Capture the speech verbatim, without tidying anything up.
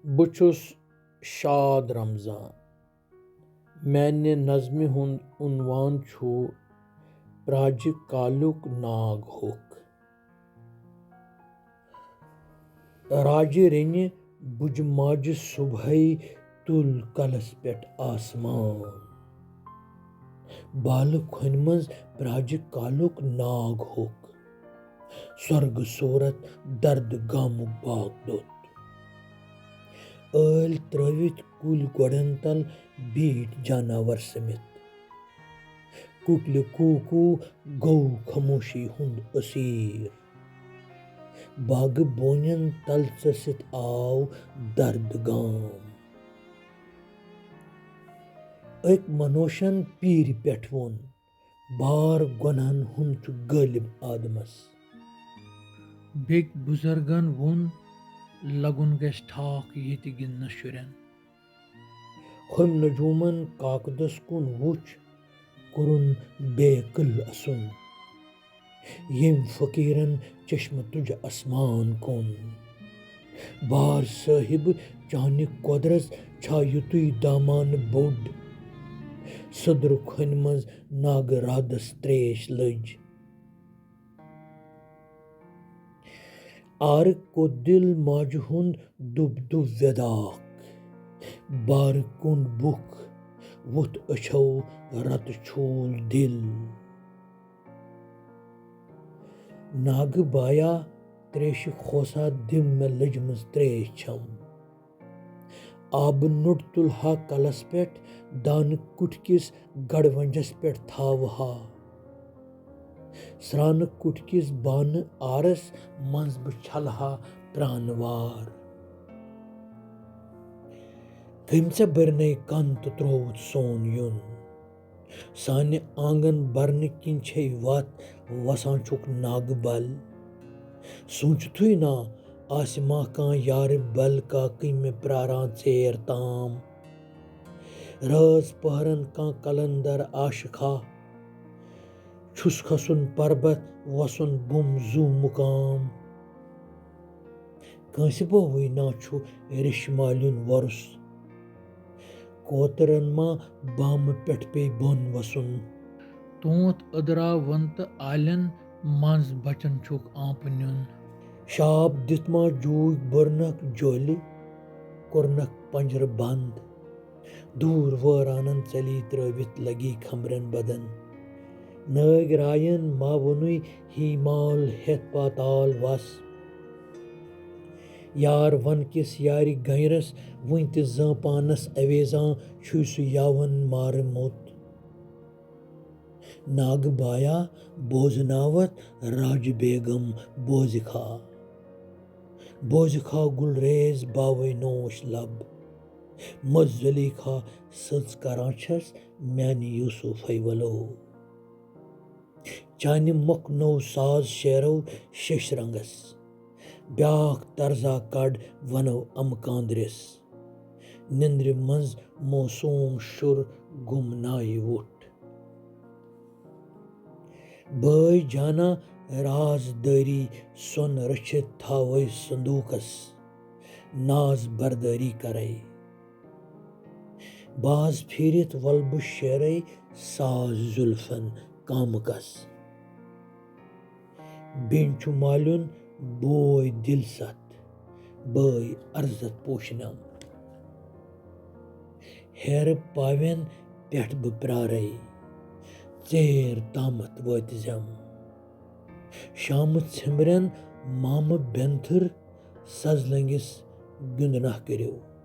بہٕ چھُس شاد رمضان۔ میانہِ نظمہِ ہُنٛد عنوان چھُ پراجہِ کالیُک ناگ ہوٚکھ۔ راجہِ رٔنہِ بُجہِ ماجہِ صبحے تُل کلس پٮ۪ٹھ آسمان۔ بالہٕ کھۄنہِ منٛز پراجہِ کالیُک ناگ ہوٚکھ۔ سۄرگہٕ صوٗرت دردٕ گامُک باغ دوٚت۔ ٲلۍ ترٲوِتھ کُلۍ گۄڈن تل بیٖٹھۍ جاناور سٔمِتھ۔ کُکلہِ کوٗ کوٗ گوٚو خاموشی ہُنٛد اسیٖر۔ باغہٕ بونٮ۪ن تل ژٔسِتھ آو دردٕ گام۔ أکۍ منوشن پیٖرِ پٮ۪ٹھ ووٚن، بار گۄنہن ہُنٛد چھُ غٲلب آدمس۔ بیٚکۍ بُزرگن ووٚن، لگُن گژھِ ٹھاکھ ییٚتہِ گِنٛدنس شُرٮ۪ن۔ ہُمۍ نجوٗمن کاکدس کُن وُچھ، کوٚرُن بے عقل اسُن۔ ییٚمۍ فقیٖرن چشمہٕ تُج اسمان کُن۔ بار صٲحب، چانہِ قۄدرت چھا یُتُے دامانہٕ بوٚڑ؟ سٔدرٕ کھۄنہِ منٛز ناگہٕ رادس تریش لٔج۔ آرٕ کوٚت دِل ماجہِ ہُنٛد دُب دُب وٮ۪داکھ۔ بارٕ کوٚنٛڈ بُکھ ووٚتھ أچھو رتہٕ چھوٗل دِل۔ ناگہٕ بایا، تریشہِ کھوسا دِم مےٚ لٔجمٕژ تریش چھم۔ آبہٕ نوٚٹ تُلہٕ ہا کلس پٮ۪ٹھ، دانہٕ کُٹھۍ کِس گڑونجس پٮ۪ٹھ تھاوٕ ہا۔ سرٛانہٕ کُٹھۍ کِس بانہٕ آرس منٛز بہٕ چھلہٕ ہا پرٛانہٕ وار۔ کٔمۍ ژےٚ بٔرنَے کن تہٕ ترٛووُتھ سون یُن؟ سانہِ آنگن برنہٕ کِنۍ چھے وتھ وسان چھُکھ ناگہٕ بل۔ سوٗنچتھٕے نا آسہِ ما کانٛہہ یارٕ بل کا کٔمۍ مےٚ پراران ژیر تام۔ رٲژ پہرن کانٛہہ قلندر عاشقا چھُس کھسُن پربت وسُن بُم زُو مُقام۔ کٲنٛسہِ بووٕے نا چھُ ریٚشہِ مالیُن وۄرُس۔ کوترن ما بامہٕ پٮ۪ٹھ پیٚیہِ بۄن وسُن۔ تونٛتھ أدراوَن تہٕ آلٮ۪ن منٛز بچن چھُکھ آنٛپہٕ نیُن۔ شاپ دِتھ ما جوٗکھ بٔرنکھ جولہِ، کوٚرنکھ پنجرٕ بنٛد۔ دوٗر وٲرانن ژلی ترٲوِتھ لگی کھمبرن بدن۔ نٲگۍ راین ما ووٚنُے ہی مال ہٮ۪تھ پاتال وس۔ یار ون کِس یارِ گنرس وُنہِ تہِ زٲنپانس اویزان چھُے سُہ یاون مارٕ موٚت۔ ناگہٕ بایا بوزناوتھ راجہِ بیگم بوزِکھا۔ بوزِکھا گُلریز باوے نوش لب۔ مٔژ زلیخا سٕژ کران چھس میانہِ یوسفے ولو۔ چانہِ مۄکھ نوٚو ساز شعرو شیش رنگس۔ بیاکھ طرزا کڑ ونو امہٕ کاندرِس۔ نندرِ منز موسوم شُر گُمنایہِ وُٹھ۔ بٲے جانا رازدٲری سۄن رٔچھِتھ تھاوے صندوٗقس۔ ناز بردٲری کرے۔ باز پھیٖرِتھ ولہٕ بہٕ شعرے ساز زُلفن کامکس۔ بیٚنہِ چھُ مالیُن بوے دِل ستھ، بٲے عرضت پوشنم۔ ہیرٕ پاوٮ۪ن پٮ۪ٹھ بہٕ پرارے، ژیر تامتھ وٲتۍ زٮ۪م۔ شامہٕ ژھِمبرٮ۪ن مامہٕ بٮ۪نتھٕر سزلنگِس گِنٛدناہ کٔرِو۔